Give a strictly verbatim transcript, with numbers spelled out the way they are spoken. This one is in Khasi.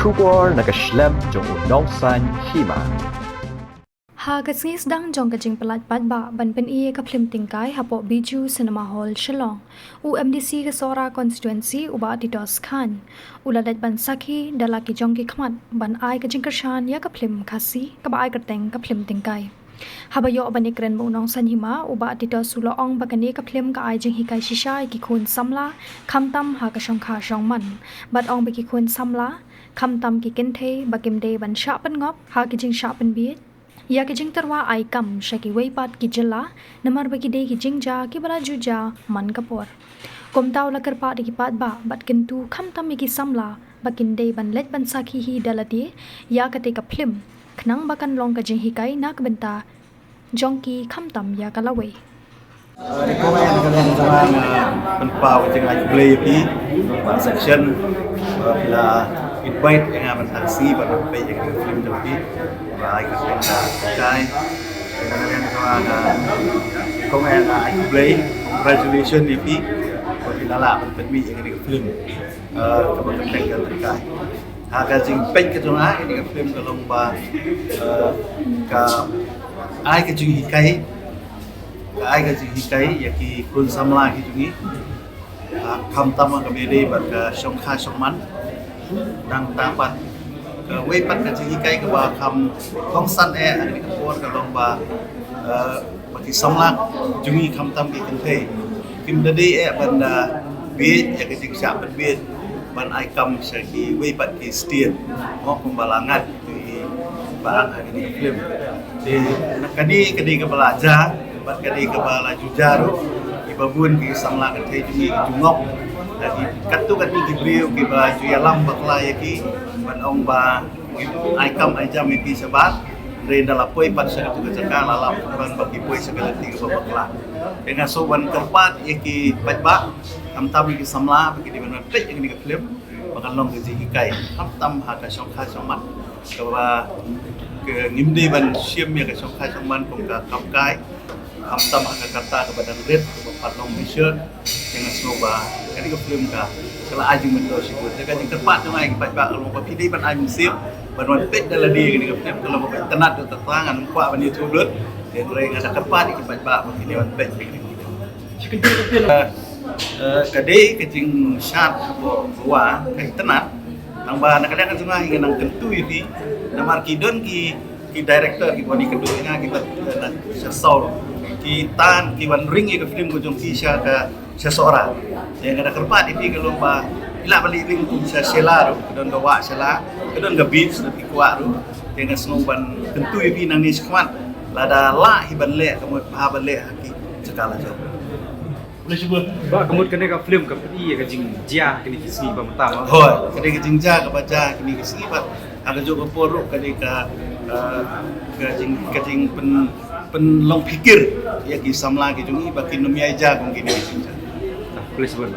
Khubor na ka shlem jong u Nongsaiñ Hima. Ha ka sngi sdang jong ka jingpyllait paidbah ban pyni ïa ka phlim Tyngkai hapoh Bijou Cinema Hall Shillong, u M D C ka Sohra Constituency u Bah Titos Chyne u la leit ban sakhi da la ki jong ki khmat ban ai ka jingkyrshan ïa ka phlim Khasi kaba ai kyrteng ka phlim Tyngkai. Haba ïoh ban ïakren bad u Nongsaiñ Hima, u Bah Titos u la ong ba kane ka phlim ka ai jinghikai shisha ïa ki khun samla, khamtam ha ka shongkha shongman. Bad ong ba ki khun samla, khamtam ki kynthei, ba kim dei ban shah pynngop ha ki jingshah pynbiej ïa ki jingtyrwa ai kam sha kiwei pat ki jylla, namar ba ki dei ki jingjia kiba la ju jia man ka por. Kumta u la kyrpad ïa ki paidbah bad kyntu khamtam ïa ki samla ba kin dei ban leit ban sakhi hi da lade ïa kata ka phlim, khnang ba kan long ka jinghikai na ka bynta jong ki khamtam ïa ka lawei. Ri ko en ka len jong nga pynpaw ka jingai khublei ïa phi, ba section, ba phi la invite ïa nga ban tang si ban pynpaw ïa ka film jong phi, ba ai ka film ka kai. Ka len jong nga, ri ko en ai khublei, congratulations ïa phi, ba phi la lah ban pynmih ïa ka film. Eh, kaba kyrteng ka kai. Ha ka jingpeit ka jong nga, ïa ka film ka long ba, eh, ka ai ka jinghikai, ka ai ka jinghikai ïa ki khun samla ki jong ngi. Ah, khamtam ka bede bad ka shongkha shongman. Nangta pat kawei pat ka jinghikai kaba kham kongsan eh ha kane ka por ka long ba, eh, ba ki samla jong ngi khamtam ki kynthei kim da dei eh ban da bieit ïa ka jingshah pynbieit ban ai kam sha kiwei pat ki state. Mo kumba la ngat ki ba ha kane ka film. Te na kane, kane kaba la jia bad kane kaba la ju jia ruh, kiba bun ki samla kynthei jong ngi ki ju ngop. Lagi katto katne ki briew kiba ju ïalam bakla ïa ki ban ong ba ai kam ai jam ïa ki shabar. Hynrei ynda la poi pat sha katu ka jaka la lap ban ba ki poi sha ka lynti kaba bakla. Te nga sngewbha ban kyrpad ïa ki paidbah, khamtam ïa ki samla, ba ki dei ban peit ïa kane ka film, ba kan long ka jinghikai khamtam ha ka shongkha shongman. Kaba ka ngim dei ban shim ïa ka shongkha shongman kum ka kam kai, khamtam ha ka karta kaba dang rit, kaba pat long bishar. Te nga sngewbha kane ka film ka, ka la ai jingmyntoi shibun. Te ka jingkyrpad jong nga ïa ki paidbah ka long ba phi dei ban ai mynsiem ban wan peit da lade ïa kane ka film, ka long kaba itynnad lut tang, ngan ym kwah ban ïathuh lut. Te hynrei nga da kyrpad ïa ki paidbah ba phi dei ban peit ïa kane ka film. Eh, eh, ka dei ka jingshad hapoh Goa ka itynnad. Tang ba na ka liang ka jong nga ngan nang kyntu ïa phi, namar ki don ki, ki director kiba wan ïakynduh ïa nga kiba, eh, na sha Seoul, ki tan ki wan ring ïa ka film ka jong ki sha ka, sha Sohra. Te nga da kyrpad ïa phi ka long ba phi lah ban leit ring kum sha Shella ruh, ka don ka wah Shella, ka don ka beach ruh, ki kwah ruh. Te nga sngew ban kyntu ïa phi nangne shakhmat, lada lah hi ban leh, ka mut bha ban leh ha ki jaka la jong. Ba ka mut kane ka film ka pyni ïa ka jingjia kine ki sngi ba mynta ma. Hooid, kane ka jingjia kaba jia kine ki sngi ba ha kajuh ka por ruh kane ka, eh, ka jing, ka jing pyn, pynlong phikir ïa ki samla ki jong ngi ba kin ym ïai jia kum kine ki jingjia. Khublei shibun.